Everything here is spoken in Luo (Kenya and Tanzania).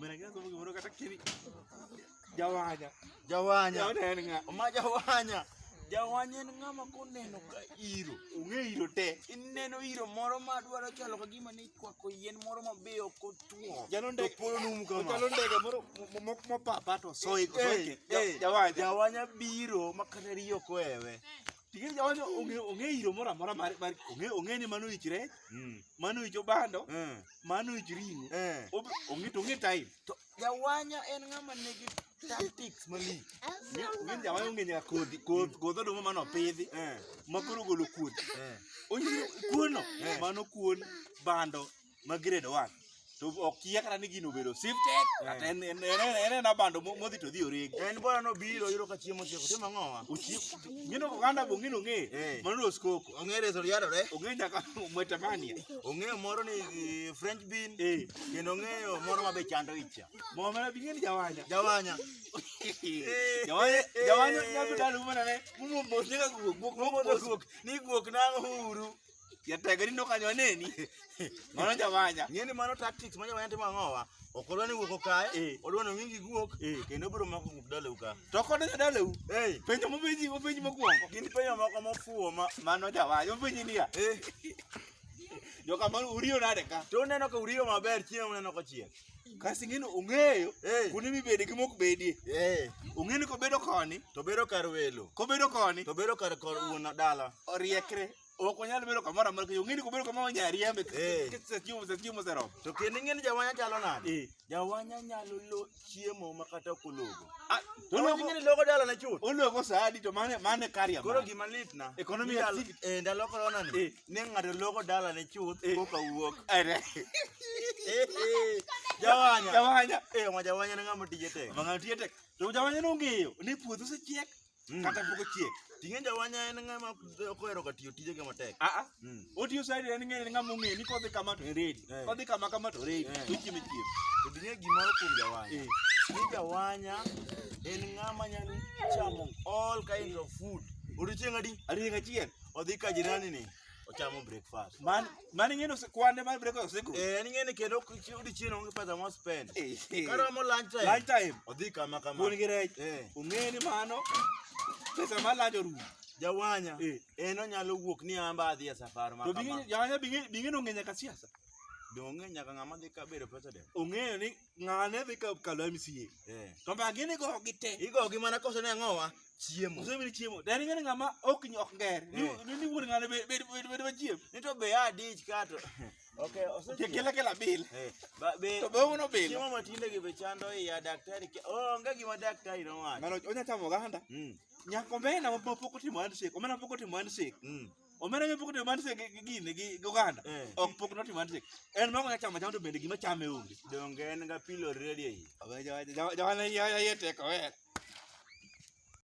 Omera gina somo gimoro kata kini. Jawanya. Jawanya. Jawanya en ng'a? Ma jawanya. Jawanya en ng'ama koneno ka iro. Ong'e iro te. Ineno iro moro ma dwaro chalo ka gima ne ikwako yien moro mabe ok otuo. Jalo ndege. To polo num kama. Ochalo ndege moro mopapa to soy. Eh, eh, Jawanya. Jawanya biro ma kata riyo ok ohewe. Ting'e jawanya ong'e ong'e iro moro amora mar mar ong'e ong'e ni mano ich rech, mano ich obando, mano ich ring'o. Eh. Ong'e to ong'e time. To jawanya en ng'ama nigi tactics malich. Ong'e ni jawanya ong'e nyaka kodhi kodhi kodhi oduma mane opidhi Eh. ma koro ogolo kuon. Eh. Onyisi kuon no Eh. mano kuon bando ma grade 1. To okia kata ni gino obedo sifted kata en en en en ena bando modhi to dhi oregi. En bora nobiro oyudo ka chiemo ochiek otimo ang'owa? Ng'eno oganda bo ng'eno ng'e. Eh. Mano roskoko. Ong'e reso yadore. Ong'e nyaka mwetamania. Ong'eyo moro ni French bean. Eh. Kendo ong'eyo moro ma be chando ich cha. Mo mana bi ng'eni jawanya. Jawanya. Jawanya jawanya nyalo dalo mana ne. Mumo mos nyaka guok guok Moro guok ni guok nang'o uru. Jatego ni nokanyo aneni. Mano jawanya. Ng'e ni mano tactics ma jawanya timo ang'owa. Ok odwa ni guok okaye, Eh. odwa ni ong'i gi guok, Eh. kendo obiro mako guok dalau ka. To kodonjo dalau. Eh, Penjo mopenji mopenji mokwongo. gin penjo moko mofuwo ma Mano jawanya openji niya. eh, Joka mano uriyo nade ka? to uneno ka uriyo maber chiemo uneno kochiek. Kasi ng'eno ong'eyo Eh. kuonde mibede gi mok bedie. Eh, Ong'e ni kobedo koni, to bedo kar welo, kobedo koni, to bedo kar kor wuon dala. oriekre. Ok onyal bedo kamoro amora nikech ong'e ni kobedo kama onya riembe. Eh. Chiemo chiemo oseromo. To kendo ing'e ni jawanya chalo nade? Eh. Jawanya nyalo lo chiemo ma kata ok ologo. Ah, to Jawanya ologo ing'e ni logo dalane chuth. ologo sa adi to mane mane carrier. Koro mare? gima litna. Economy ni ndalo- activity. Eh, ndalo corona ni. Eh. Ne ng'ato logo dalane chuth Eh. koka wuok. Ere. Eh, eh, Jawanya. Jawanya. Eh, ma jawanya ne ng'ama tije tek. Mang'ano tiye tek. To jawanya nong'eyo ni puodho osechiek kata pok ochiek. Ting'e jawanya en ng'ama ok ohero ga tiyo tijege matek. Ah ah. Mm. Otiyo sa adi en ng'e ni ng'ama ong'eyo ni kodhi kama to en ready. Eh. Kodhi kama kama to ready. Eh. To chiemo chiemo. To ging'e gimoro kuom jawanya. Eh. Ni jawanya en ng'ama nyalo chamo all kinds of food. Odiochieng' adi? Odiochieng' achiel. Odhi ka jirani ni ochamo breakfast. Man man ing'e ni kwande mar breakfast osegol. Eh, en ing'e ni kendo odiochieng' onge pesa mo spend. Eh, eh. Karomo lunch time. Lunch time. Odhi kama kama. Kuon gi rech. Eh. Ong'e ni mano pesa mar lunch orumo. Jawanya Eh. en onyalo wuok ni amba adhi e safar ma To kama. bing'e jawanya bing'e bing'e nong'e nyaka siasa. Donge nyaka ng'ama dhi ka bedo president. Ong'eyo ni ng'ane dhi ka kalo MCA. Eh. To mbagine go gi te. Igogi mana kose ne ang'owa? Chiemo. Osemini chiemo. To en ing'e ni ng'ama ok ok nger. Ni Eh. ni wuon ng'ane bed bed bed bed machiem. Ni to be adich kato. Okay, osechiek. Kela kela bil. Eh, ba, be, To be uno bilo. Chiemo matinde gi be chando iya daktari. Oh, onge gima daktari nowacho. Ng'ano onya chamo oganda. Nyaka omena ma pok otimo handshake. Omena pok otimo handshake. Omena ma pok otimo handshake gi gine gi gi oganda. Eh. Ok pok notimo handshake. En ma ok onya chamo achama to bende gima chame onge. Donge en ga pilo ready e iye. Jawana iye iye tek ower.